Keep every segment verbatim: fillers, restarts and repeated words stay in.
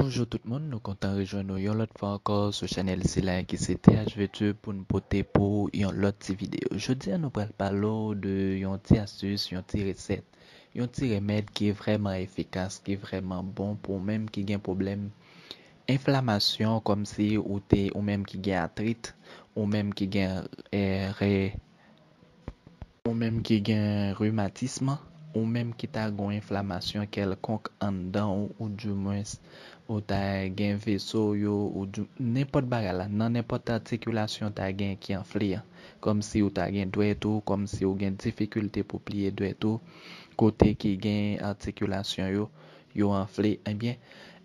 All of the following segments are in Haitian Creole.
Bonjou tout moun, nou kontan rejwenn nou yon lòt fwa ankò sou chanèl sila ki se T H V Tube pou n pote pou yon lòt ti videyo. Jodi a nou pral pale w de yon ti astis, yon ti resèt, yon ti remèd ki vrèman efikas, ki vrèman bon pou ou menm ki gen pwoblèm enflamasyon, kòmsi ou te, ou menm ki gen atrit, ou menm ki gen, eh, re-, ou menm ki gen rimatism, ou menm ki ta gen yon enflamasyon kèlkonk anndan ou, oudimwens ou ta gen veso yo, ou di, nenpòt bagay la, nan nenpòt atikilasyon ou ta gen ki anfle an, kòmsi ou ta gen dwèt ou, kòmsi ou gen difikilte pou pliye dwèt ou, kote ki gen atikilasyon yo, yo anfle, ebyen,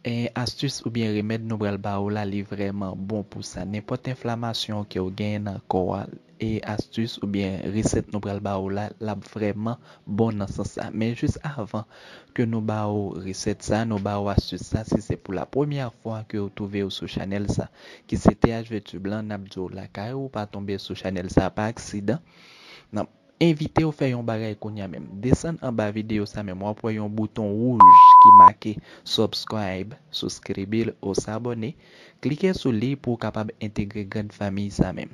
e, astis oubyen remèd nou pral ba ou la, li vrèman bon pou sa. Nenpòt enflamasyon ke w genyen nan kò a, e astis oubyen resèt nou pral ba ou la, l ap vrèman bon nan sans sa. Men jis avan ke nou ba ou resèt sa, nou ba ou astis sa, si se pou la premyè fwa ke w twouve w sou chanèl sa, ki se T H V Tube lan, n ap di w lakay ou, pa tonbe sou chanèl sa pa aksidan. N ap envite w fè yon bagay kounye a menm. Desann anba videyo sa menm, w ap wè yon bouton wouj ki make subscribe, souskribir ou s'abonner. Klike sou li pou w kapab entegre grand fanmi sa menm.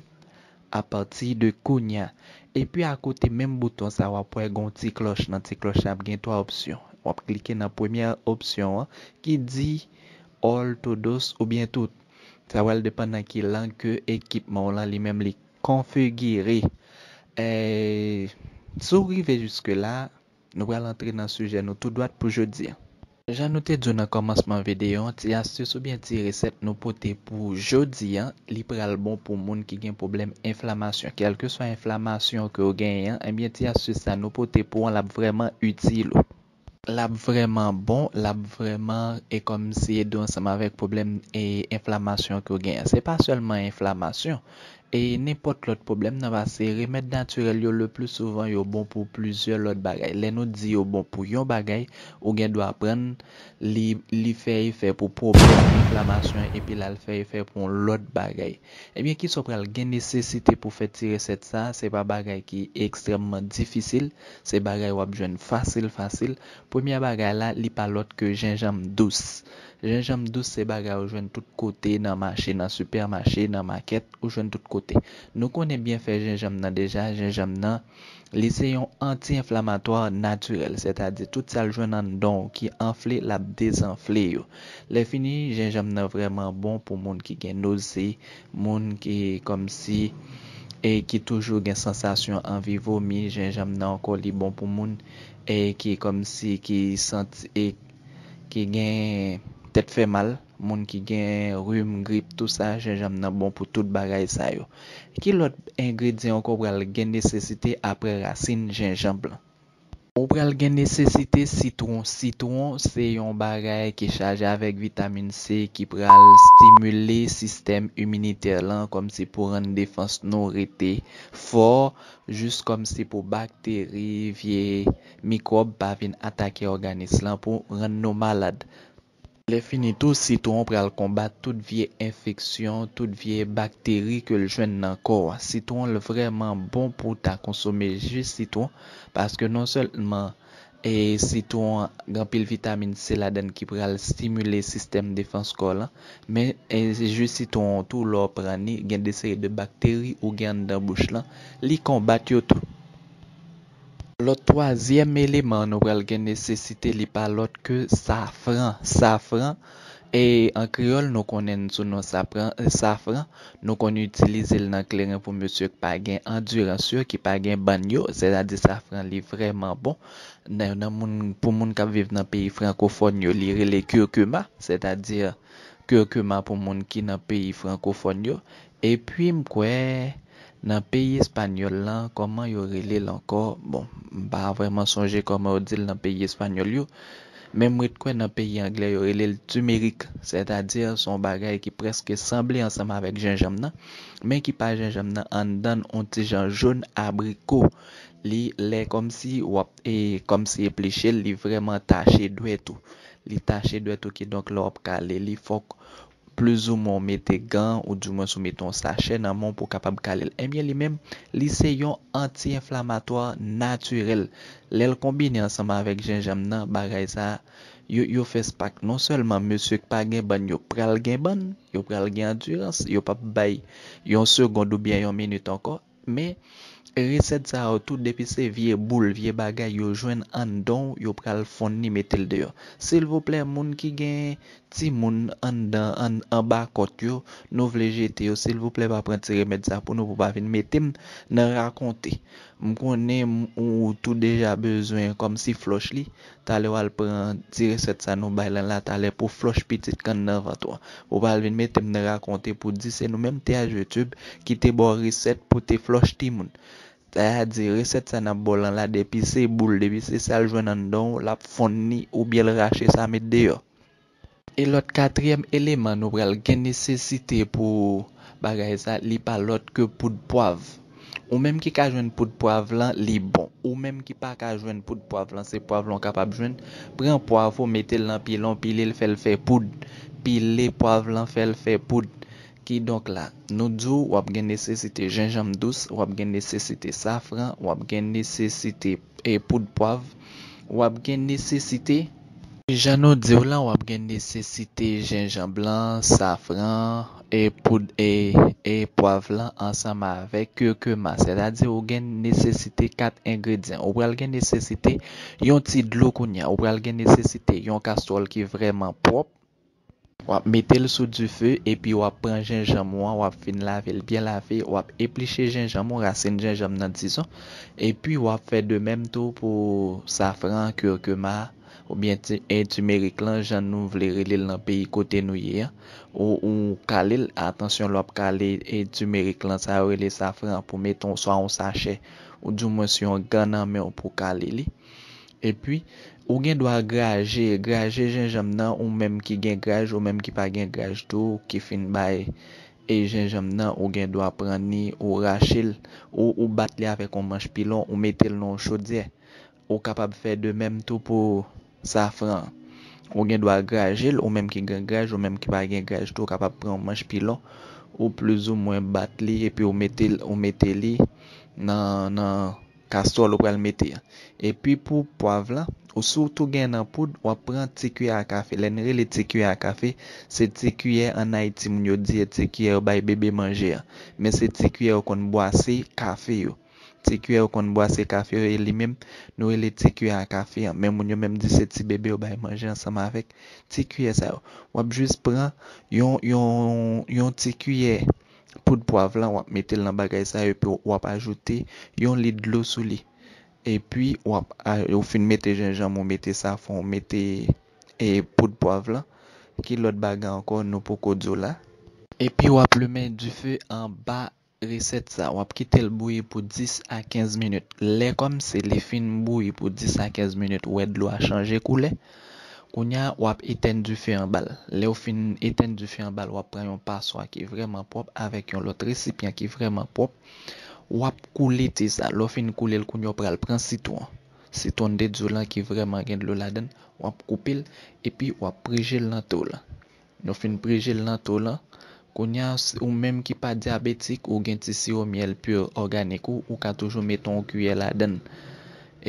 Apati de kounye a. Epi akote menm bouton sa, w ap wè gon ti klòch. Nan ti klòch la, ap gen twa opsyon. W ap klike nan premyè opsyon an ki di all, todos oubyen tout. Sa pral depann nan ki lang ke ekipman w lan li menm li konfigire. E, si w rive jiske la, nou pral antre nan sijè nou tou dwat pou jodi a. Jan nou te di w nan kòmansman videyo an, ti astis oubyen ti resèt nou pote pou jodi a, li pral bon pou moun ki gen pwoblèm enflamasyon. Kèlkeswa enflamasyon ke w genyen an, ebyen ti astis sa nou pote pou w an, l ap vrèman itil ou. L ap vrèman bon, l ap vrèman, e kòmsi ede w ansanm avèk pwoblèm e enflamasyon ke w genyen. Se pa sèlman enflamasyon, e nenpòt lòt pwoblèm nan, paske remèd natirèl yo, le pli souvan, yo bon pou plizyè lòt bagay. Lè nou di yo bon pou yon bagay, ou gen dwa pran li, li fè efè pou pwoblèm enflamasyon, epi l al fè efè pou yon lòt bagay. Ebyen, kisa w pral gen nesesite pou fè ti resèt sa? Se pa bagay ki ekstrèmman difisil, se bagay w ap jwenn fasil, fasil. Premyè bagay la, li pa lòt ke jenjanm dous. Jenjanm dous se bagay ou jwenn tout kote, nan mache, nan sipèmache, nan makèt, ou jwenn tout kote. Nou konnen byenfè jenjanm nan deja, jenjanm nan, li se yon anti-enflamatwa natirèl, sètadi tout sa l jwenn anndan w ki anfle, l ap dezanfle yo. Lè fini, jenjanm nan vrèman bon pou moun ki gen noze, moun ki kòmsi, e ki toujou gen sansasyon anvi vomi, jenjanm nan ankò li bon pou moun, e ki kòmsi ki santi, e ki gen tèt fè mal, moun ki gen rim, grip, tou sa, jenjanm nan bon pou tout bagay sa yo. Ki lòt engredyan ankò w pral gen nesesite apre rasin jenjanm lan? Ou pral gen nesesite sitwon. Sitwon se yon bagay ki chaje avèk vitamin C ki pral stimile sistèm iminitè lan, kòmsi pou rann defans nou rete fò, jis kòmsi pou bakteri, vye mikwòb pa vin atake òganis lan pou rann nou malad. Lè fini tou, sitwon pral konbat tout vye enfeksyon, tout vye bakteri ke l jwenn nan kò a. Sitwon l vrèman bon pou w ta konsome ji sitwon, paske non sèlman, e, sitwon an gen anpil vitamin C ladan l ki pral stimile sistèm defans kò w lan, men, e, ji sitwon an tou, lè w pran li, gen de seri de bakteri ou gen anndan bouch lan, li konbat yo tou. Lòt twazyèm eleman nou pral gen nesesite, li pa lòt ke safran. Safran, e an kreyòl, nou konnen l sou non sapran, safran. Nou konn itilize l nan kleren pou mesye k pa gen andirans yo, ki pa gen bann yo. Sètadi safran, li vrèman bon. Nan, nan moun, pou moun k ap viv nan peyi frankofòn yo, li rele curcuma, sètadi curcuma pou moun ki nan peyi frankofòn yo. Epi m kwè nan peyi espanyòl lan, kòman yo rele l ankò? Bon, m pa vrèman sonje kòman yo di l nan peyi espanyòl yo. Men m ret kwè nan peyi anglè yo rele l turmeric, sètadi se yon bagay ki prèske sanble ansanm avèk jenjanm nan, men ki pa jenjanm nan, anndan l yon ti jan jòn abriko. Li lè kòmsi w ap, e, kòmsi epliche l, li vrèman tache dwèt ou. Li tache dwèt ou, kidonk lè w ap kale li, fòk plizoumwen w mete gan, oudimwens ou mete yon sachè nan men w pou w kapab kale l. Ebyen, li menm, li se yon anti-enflamatwa natirèl. Lè l konbine ansanm avèk jenjanm nan, bagay sa a, Yo, yo fè spak. Non sèlman mesye k pa gen bann yo pral gen bann, yo pral gen andirans, yo p ap bay yon segond oubyen yon minit ankò, men resèt sa yo tou, depi se vye boul, vye bagay yo jwenn anndan w, yo pral fonn li mete l deyò. Silvouplè, moun ki gen timoun anndan, ann, anba kòt yo, nou vle jete yo, silvouplè, pa pran ti remèd sa pou nou, pou pa vin mete m nan rakonte. M konnen m, ou tou deja bezwen kòmsi flòch li. Talè w al pran ti resèt sa nou bay lan la talè pou flòch pitit k anndan vant ou an. Ou pa al vin mete m nan rakonte pou di se nou menm T H YouTube ki te ba w resèt pou te flòch timoun. Sa a di resèt sa n ap ba w lan la, depi se boul, depi se sa l jwenn anndan w, l ap fonn li oubyen l rache sa met deyò. E lòt katriyèm eleman nou pral gen nesesite pou bagay sa, li pa lòt ke poud pwav. Ou menm ki ka jwenn poud pwav lan, li bon. Ou menm ki pa ka jwenn poud pwav lan, se pwav lan w kapab jwenn, pran pwav ou, mete l nan pilon, pile l, fè l fè poud. Pile pwav lan, fè l fè poud. Kidonk la, nou di w, w ap gen nesesite jenjanm dous, w ap gen nesesite safran, w ap gen nesesite, e, poud pwav, w ap gen nesesite, jan nou di w lan, w ap gen nesesite jenjanm lan, safran, e, poud, e, e pwav lan ansanm avèk kirkima. Sètadi ou gen nesesite kat engredyan. Ou pral gen nesesite yon ti dlo kounye a. Ou pral gen nesesite yon kastwòl ki vrèman pwòp. W ap mete l sou dife epi w ap pran jenjanm ou an, w ap fin lave l byen lave, w ap epliche jenjanm ou, rasin jenjanm nan dizon, epi w ap fè de menm tou pou safran, kirkima, oubyen ti, e, timerik lan, jan nou vle rele l nan peyi kote nou ye an. Ou, ou kale l, atansyon lè w ap kale, e, timerik lan, sa yo rele safran, pou mete yon, swa yon sachè, ou dimwens yon gan nan men w pou kale li. Epi, ou gen dwa graje, graje jenjanm nan, ou menm ki gen graj, ou menm ki pa gen graj tou, ki fin bay, e jenjanm nan, ou gen dwa pran ni, ou rache l, ou, ou bat li avèk yon manch pilon, ou mete l nan yon chodyè. Ou kapab fè de menm tou pou safran an. Ou gen dwa graje l, ou menm ki gen graj, ou menm ki pa gen graj tou, ou kapab pran yon manch pilon, ou plizoumwen bat li, epi ou mete l, ou mete li nan, nan kastwòl ou pral mete an. Epi pou pwav lan, ou si w tou gen nan poud, w ap pran ti kiyè a kafe. Lè n rele ti kiyè a kafe, se ti kiyè ann Ayiti moun yo di se ti kiyè yo bay bebe manje an. Men se ti kiyè yo konn bwase kafe yo. Ti kiyè yo konn bwase kafe yo, e li menm, nou rele ti kiyè a kafe an. Men moun yo menm di se ti bebe yo bay manje ansanm avèk ti kiyè sa yo. W ap jis pran yon, yon, yon ti kiyè poud pwav lan, w ap mete l nan bagay sa yo, epi w ap ajoute yon lit dlo sou li. Epi w ap, a, ou fin mete jenjanm, ou mete safran, ou mete, e, poud pwav lan. Ki lòt bagay ankò nou poko di w la? Epi w ap limen dife anba resèt sa. W ap kite l bouyi pou dis a kenz minit. Lè kòmsi li fin bouyi pou dis a kenz minit, ou wè dlo a chanje koulè. Kounye a, w ap etèn dife anba l. Lè w fin etèn dife anba l, w ap pran yon paswa ki vrèman pwòp avèk yon lòt resipyan ki vrèman pwòp. W ap koule te sa. Lè w fin koule l, kounye a w pral pran sitwon. Sitwon de Dieu lan ki vrèman gen dlo ladan l, w ap koupe l, epi w ap prije l nan tou lan. Nou fin prije l nan tou lan. Kounye a, s-, ou menm ki pa dyabetik, ou gen ti siwo myèl pur òganik ou, ou ka toujou mete yon kiyè ladan l.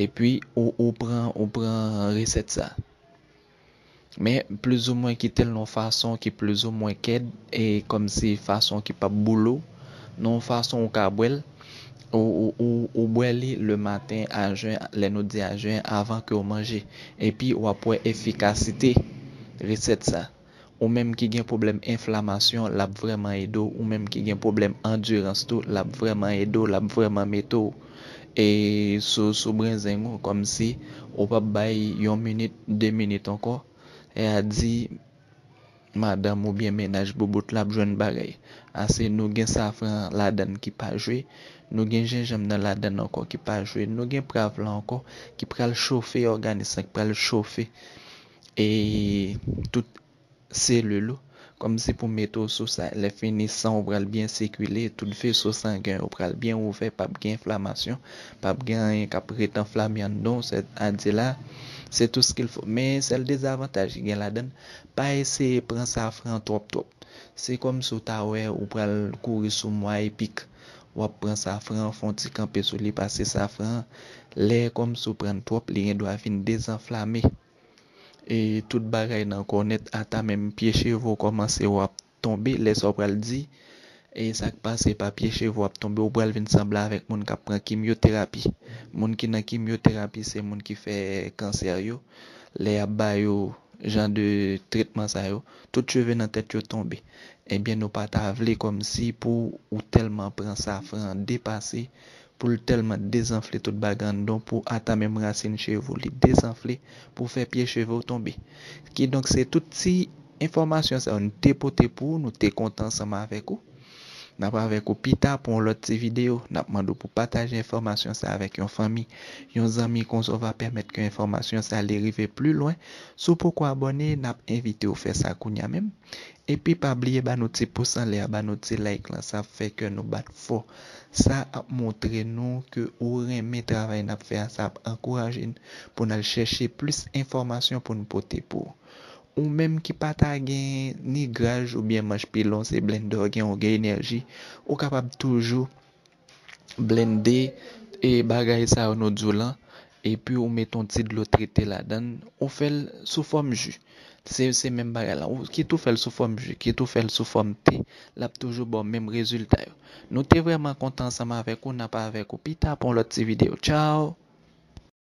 Epi, ou, ou pran, ou pran resèt sa. Men plizoumwen kite l nan yon fason ki plizoumwen kèd, e kòmsi fason ki p ap boule w, nan yon fason ou ka bwè l, ou, ou, ou, ou bwè li lematen a jen, lè nou di a jen, avan ke w manje. Epi w ap wè efikasite resèt sa. Ou menm ki gen pwoblèm enflamasyon, l ap vrèman ede w. Ou menm ki gen pwoblèm andirans tou, l ap vrèman ede w, l ap vrèman mete w, e, sou, sou brenzeng ou, kòmsi ou p ap bay yon minit, de minit ankò. E a di, madanm oubyen mennaj boubout la ap jwenn bagay. Ase nou gen safran ladan l ki pa jwe, nou gen jenjanm nan ladan l ankò ki pa jwe, nou gen pwav lan ankò ki pral chofe òganis lan, ki pral chofe, e, tout selil ou, kòmsi pou mete w sou sa. Lè fini, san w pral byen sikile, tout veso sangen yo pral byen ouvè, p ap gen enflamasyon, p ap gen anyen k ap ret anflame anndan w, sètadi la, c'est tout ce qu'il faut. Men sèl dezavantaj ki gen ladan l, pa eseye pran safran twòp twòp. Se kòmsi w ta wè ou pral kouri sou mwa epik. W ap pran safran, fè yon ti kanpe sou li, paske safran, lè kòmsi w pran l twòp, li gen dwa vin dezanflame. e tout bagay nan kò nèt, ata menm pye cheve w kòmanse w ap tonbe, lè sa w pral di, e sa k pase pa pye cheve w ap tonbe, ou pral vin sanble avèk moun k ap pran kimyoterapi. Moun ki nan kimyoterapi, se moun ki fè kansè yo. Lè y ap ba yo jan de tretman sa yo, tout cheve nan tèt yo tonbe. Ebyen, nou pa ta vle kòmsi pou ou tèlman pran safran depase, pou l tèlman dezanfle tout bagay anndan w, pou ata menm rasin cheve w li dezanfle, pou fè pye cheve w tonbe. Kidonk, se tout ti enfòmasyon sa yo nou te pote pou ou, nou te kontan ansanm avèk ou. N ap avèk ou pita pou yon lòt ti videyo. N ap mande w pou pataje enfòmasyon sa avèk yon fanmi, yon zanmi, konsa w va pèmèt ke enfòmasyon sa li rive pli lwen. Si w poko abòne, n ap envite w fè sa kounye a menm. Epi pa bliye ba nou ti pous anlè a, ba nou ti like lan, sa ap fè kè nou bat fò. Sa ap montre nou ke ou renmen travay n ap fè a, sa ap ankouraje n pou n al chèche plis enfòmasyon pou n pote pou ou. Ou menm ki pa ta gen ni graj oubyen manch pilon, se blendè w gen, ou gen enèji, ou kapab toujou blende e bagay sa yo nou di w lan, epi ou met yon ti dlo trete ladan l, ou fè l sou fòm ji. Se, se menm bagay la. Ou kit ou fè l sou fòm ji, kit ou fè l sou fòm te, l ap toujou ba w menm rezilta yo. Nou te vrèman kontan ansanm avèk ou, n ap avèk ou pita pou yon lòt ti videyo. Tchao!